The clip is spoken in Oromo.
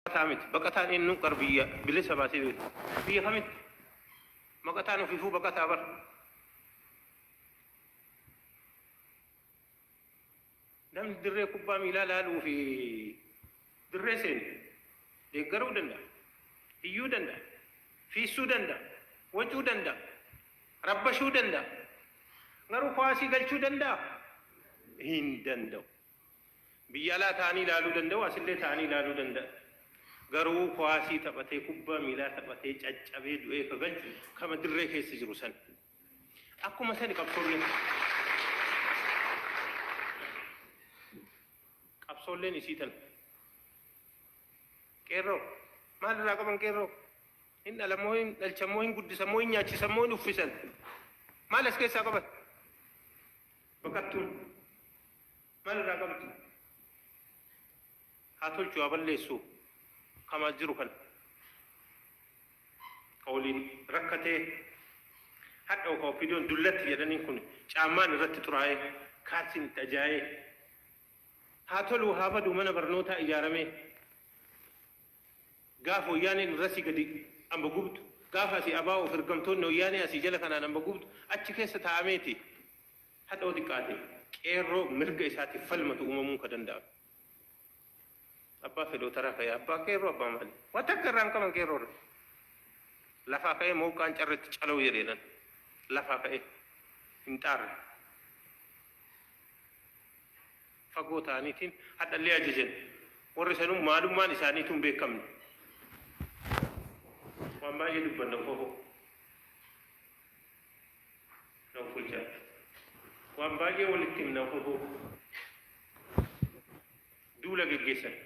Baqataa miti. Baqataan eennu qar biyya bilisa baasee beeka. Biyya kamitti? Baqataan ofiifuu baqataa bar. Namni dirree kubbaa miilaa laaluu fi dirree seene deeggaruu danda'a, iyyuu danda'a, fiissuu danda'a, wacuu danda'a, rabbashuu danda'a. Garuu kuwaasii galchuu danda'aa? Hin danda'u. Biyya alaa ta'anii ilaaluu danda'u, asillee ta'anii ilaaluu danda'u. Garuu kuwaasii taphatee, kubbaa miilaa taphatee caccabee du'ee ka galchu kama dirree keessa jiru sani. Akkuma sani qabsoolleen. Qabsoolleen isii tana. Qeerroo maal irraa qaban qeerroo? Hin dhalamoo hin dhalchamoo hin guddisamoo hin nyaachisamoo hin uffisan. Maal as keessaa qaban? Baqattuun maal irraa qabdi? Haa tolchu haa balleessu kama as jiru kana. Ka waliin rakkatee hadha ka OPDOn dullatti jedhaniin kun caammaan irratti xuraa'ee kaalsiin itti ajaa'ee haa toluu haa badu mana barnootaa ijaaramee gaafa wayyaaneen irrasii gadi amba gubdu gaafa asii ABOf ergamtoonni wayyaanee asii jala kanaan amba gubdu achi keessa taa'ameeti hadha yoo xiqqaate qeerroo mirga isaatiif falmatu uumamuun ka danda'ame. Abbaa fedhoo taraa ka'ee abbaa qeerroo abbaa maali? Waa takka irraa hin qaban qeerroo irra. Lafaa ka'ee mooqqaan carretti calaw jedhe jedhan. Lafaa ka'ee hin xaarre. Fagoo ta'aniitiin hadhallee ajajan. Warri sanuu maalummaan isaaniituu hin beekamne. Waan baay'ee dubbanna ufafoo. Na ufulchaa. Waan baay'ee walitti himna ufafoo. Duula geggeessan.